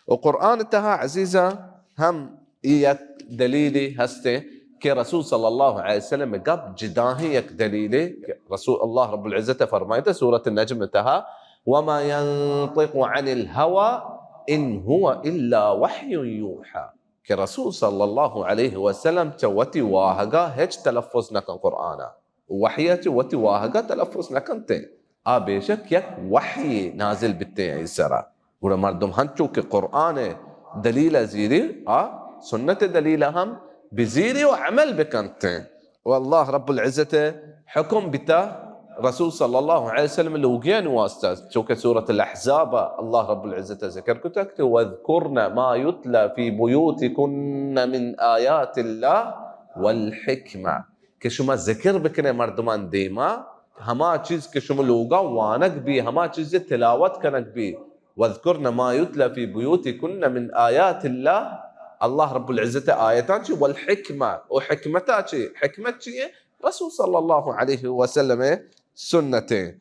و قرآن تہا عزیزاں ہم ای یک دلیلے ہستیں کہ رسول صلی اللہ علیہ وسلم گپ جداہیں یک دلیلے کہ رسول اللہ رب العزت فرمائیتا سورۃ النجم تہا، وما ينطق عن الهوى ان هو الا وحي يوحى، کہ رسول صلی اللہ علیہ وسلم چہ وتی واہگا ہچ تلفظ نہ کن قرآنا، وحیا چہ وتی واہگا تلفظ نہ کنتے، آ بے شک یک وحی نازل بیتے ای سرا۔ گڑا مردم ہنچو کہ قرآن دلیل زیری، آ سنت دلیل ہم بزیری و عمل بکنتے۔ و اللہ رب العزت حکم بیتا رسول صلی اللہ علیہ وسلم لوگیان واسطہ، چونکہ سورۃ الاحزاب اللہ رب العزت ذکر کتا کہ واذکرن ما یتلی فی بیوتکن من آیات اللہ والحکمہ، کہ شما ذکر بکنے مردمان دیما، ہما چیز کہ شما لوگا وانگ بی، ہما چیز تلاوت کنگ بی، واذکرن ما یتلی فی بیوتکن من آیات اللہ، اللہ رب العزت آیتان چی والحکمہ، و حکمتا چی؟ حکمت چی ہے؟ رسول صلی اللہ علیہ وسلم سنتیں۔